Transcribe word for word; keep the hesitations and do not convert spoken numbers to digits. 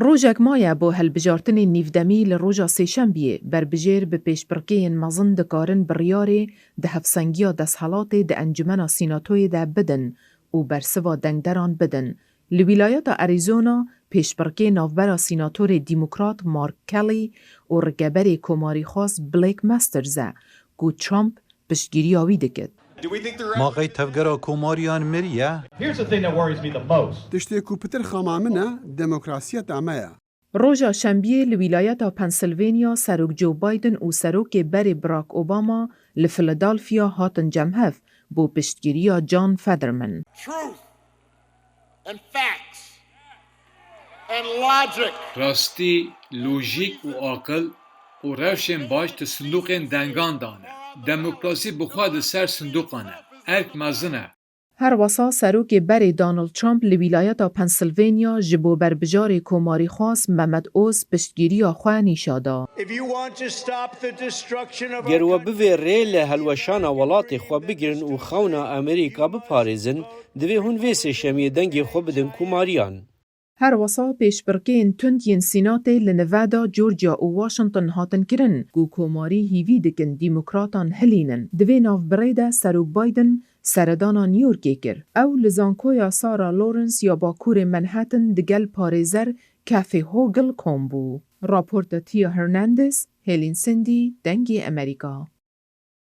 Rojek maye bo hilbijartinên nîvdemî li roja Sêşembiyê, berbijêr bi pêşbirkeyên mezin dikarin biryarê di hevsengiya desthilatê di Encumena Sînatoyê de bidin û bersiva dengderan bidin. Li wîlayeta Arizona, pêşbirkê navbera Sînatorê Demokrat Mark Kelly û rikeberê komarîxwaz Blake Masters e, ku Trump piştgiriya wî dikit. Ma qey tevgera komariyan miriye? Here's the thing that worries me the most. Tiştê ku pitir xama min e, demokrasiyeta me ye. Roja Şembiyê li wîlayeta Pennsylvania Serok Joe Biden û Serokê berê Barack Obama li Philadelphia hatin cem hev bo piştgiriya John Fetterman. Truth and facts and logic. Rastî, lojîk û aqil û rewşên baş di sindoqên dengan de ne. Demokrasî bi xwe di ser sindoqan e. Erk mezin e. Her wesa Serokê berê Donald Trump li wîlayeta Pennsylvania ji bo berbijarê komarîxwaz Mehmet Oz piştgiriya xwe nîşa da. If you want to stop the destruction of Ger our we bivê rê li helweşana welatê xwe bigirin û xewna Amerîka biparêzin, divê hûn vê sêşemiyê dengê xwe bidin komariyan. Her wesa pêşbirkeyên tund yên Sînatê li Nevada, Georgia û Washington hatin kirin, ku komarî hîvî dikin demokratan hilînin. Di vê navbirê de Serok Biden seredana New Yorkê kir. Ew li Zankoya Sarah Lawrence ya Bakurê Manhattan digel parêzer Kathy Hochul kom bû. Raporta Tia Hernandez, Helen Cindy, Dengê Amerîka.